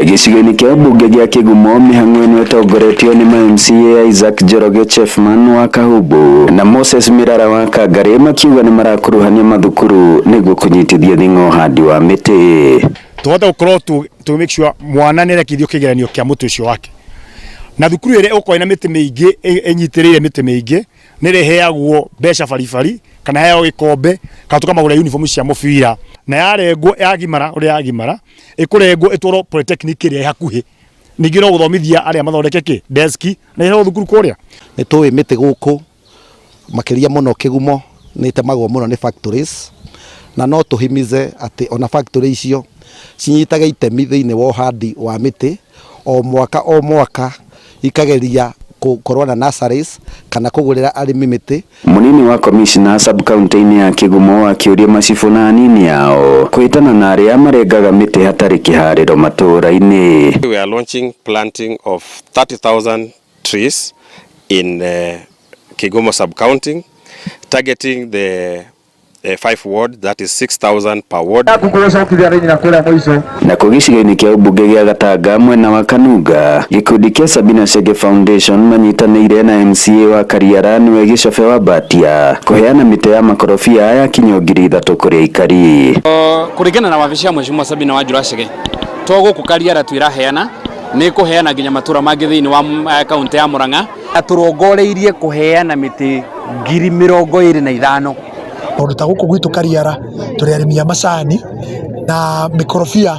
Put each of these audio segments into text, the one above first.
Gĩcigo-inĩ kĩa ũmbunge gĩa Kĩgumo, mĩhang'o ĩno ĩtongoretio nĩ ma MCA Isaac Njoroge Chefman wa Kahubu na Moses Mirara wa Kangarĩ, makiuga nĩ marakuruhania mathukuru nĩguo kũnyitithia thing'a ũhandi wa mĩtĩ. Tũhote gũkorwo tu make sure mwana nĩ arekithio kĩgeranio kĩa mũtĩ ũcio wake, na thukuru ĩrĩa ĩgũkorwo ĩna mĩtĩ mĩingĩ, ĩnyitĩrĩire mĩtĩ mĩingĩ, nĩ ĩrĩheagwo mbeca baribari kana heagwo gĩkombe kana tũkamagũrĩra uniform cia mũbira. Na yarengwo yagimara, ũrĩa yagimara ĩkũrengwo ĩtwarwo polytechnic ĩrĩa ĩ hakuhĩ, ningĩ no gũthomithia arĩa mathondeke kĩ desk na iheagwo thukuru kũrĩa. Nĩ tũĩ mĩtĩ gũkũ makĩria mũno Kĩgumo nĩ ĩtemagwo mũno nĩ factories, na no tũhimize atĩ ona factory icio cinyitage itemi thĩinĩ wa ũhandi wa mĩtĩ o mwaka o mwaka, ikageria gũkorwo na nurseries kana kũgũrĩra arĩmi mĩtĩ. Mũnini wa komishina sub-county-inĩ ya Kĩgumo akĩũria macibũ na anini ao kwĩtana na arĩa marengaga mĩtĩ hatarĩ kĩharĩro matũũra-inĩ. We are launching planting of 30,000 trees in Kigumo sub-county, targeting the five ward, that is 6,000 per ward. Na kũ gĩcigo-inĩ kĩa ũmbunge gĩa Gatanga mwena wa Kanunga, gĩkundi kĩa Sabina Chege Foundation manyitanĩire na MCA wa Kariara, nĩwe Gĩcobe wa Mbatia, kũheana mĩtĩ ya makorobia ya kinyo 3,000 kũrĩ aikari. Kũringana na wabici ya Mheshimiwa Sabina Wanjura Chege, to gũkũ Kariara twĩraheana, nĩ kũheana nginya matũra mangĩ thĩinĩ wa kaunti ya Murang'a. Tũrongoreirie kũheana mĩtĩ 25,000. Tondũ ta gũkũ gwitũ Kariara tũrĩ arĩmi a macani, na mĩkorobia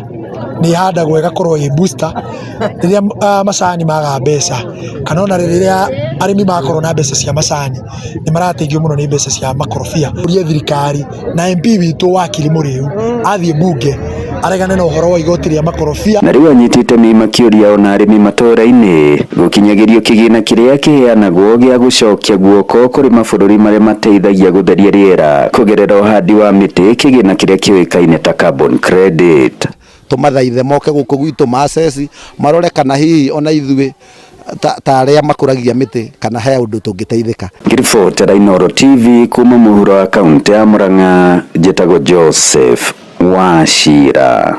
nĩ ĩhandagwo ĩgakorwo ĩ booster rĩrĩa macani maga mbeca, kana ona rĩrĩa arĩmi makorwo na mbeca cia macani, nĩ marateithio mũno nĩ mbeca cia makorobia. Ũrie thirikari na MP witũ Wakiri Mũrĩu athiĩ mbunge aregane na ũhoro wa igoti rĩa makorobia. Na rĩu anyiti itemi makĩũria ona arĩmi matũũra-inĩ gũkinyagĩrio kĩgĩna kĩrĩa kĩheanagwo gĩa gũcokia guoko kũrĩ mabũrũri marĩa mateithagia gũtheria rĩera kũgerera ũhandi wa mĩtĩ, kĩgĩna kĩrĩa kĩũĩkaine ta carbon credit. Tũmathaithe moke gũkũ gwitũ maceci marore kana hihi ona ithuĩ ta arĩa makũragia mĩtĩ kana he ũndũ tũngĩteithĩka. Ngĩribotera Inooro TV kuma mũhuro wa kaunti ya Murang'a, njĩtagwo Joseph Wachira.